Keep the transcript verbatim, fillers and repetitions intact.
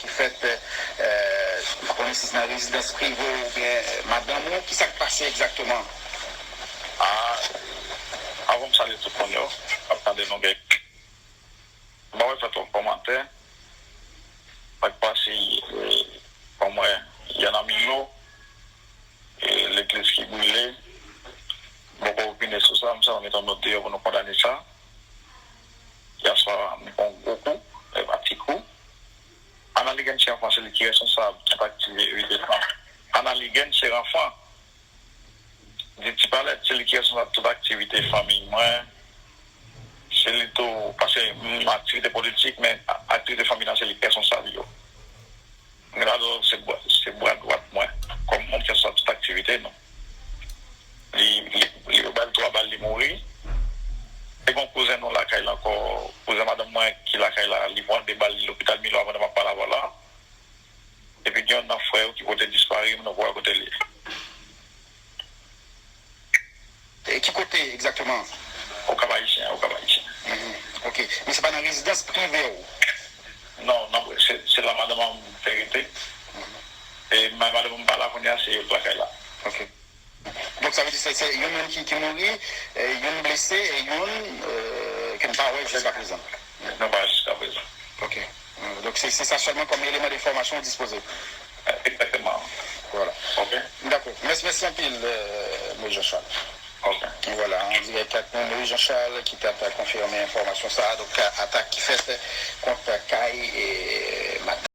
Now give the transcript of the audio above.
ki fèt, eh, m pa konnen si se nan rezidans prive w oubyen, eh, madanm ou, kisa k pase egzakteman? Ah, avan m salye tout moun yo k ap tande nou, gen m pa wè fè twòp kòmantè. Sa k pase, eh, kòm wè, yè nan Milo, eh, legliz ki brile. M poko opine sou sa, m sèlman met yon nòt deyò pou nou kondane sa. Yè swa, m pran yon gwo kou, e pa ti kou. Analigen se anfan, se li ki responsab tout aktivite fanmi. Analigen se anfan. Di Ti Palèt, se li ki responsab tout aktivite fanmi mwen. Se li tou, paske m aktivite politik, men aktivite fanmi nan se li ki responsab yo. Mwen la se bwa, se bwa dwat mwen. Kòm moun ki responsab tout aktivite nou. Li, li, li bay l twa bal, li mouri. Te gen yon kouzen nou lakay la ankò, kouzen madanm mwen ki lakay la, li pran de bal, li lopital Milo a pandan m ap pale avè w la. Epi gen yon nan frè yo ki pote disparu, nou pa wè kote li ye. E ki kote egzakteman? Okap Ayisyen, Okap Ayisyen. Mhm. Ok. Men se pa nan rezidans prive w? Non, non, se, se la madanm an te rete. E ma-, madanm an pa la kounye a, se lakay la. Ok. Donk, sa vle di se, se youn menm ki, ki mouri, e youn blese, e youn, euh, ke n pa wè jiskaprezan. Nou pa wè jiskaprezan. Ok. Euh, donk, se, se sa sèlman kòm eleman de enfòmasyon w dispoze. Egzakteman. Vwala. Ok. Dakò. Mèsi, mèsi anpil, euh, Moïse Jean Charles. Ok. Vwala, an dirèk ak nou, Moïse Jean Charles, ki t ap konfime enfòmasyon sa a. Donk, atak ki fèt kont kay e madanm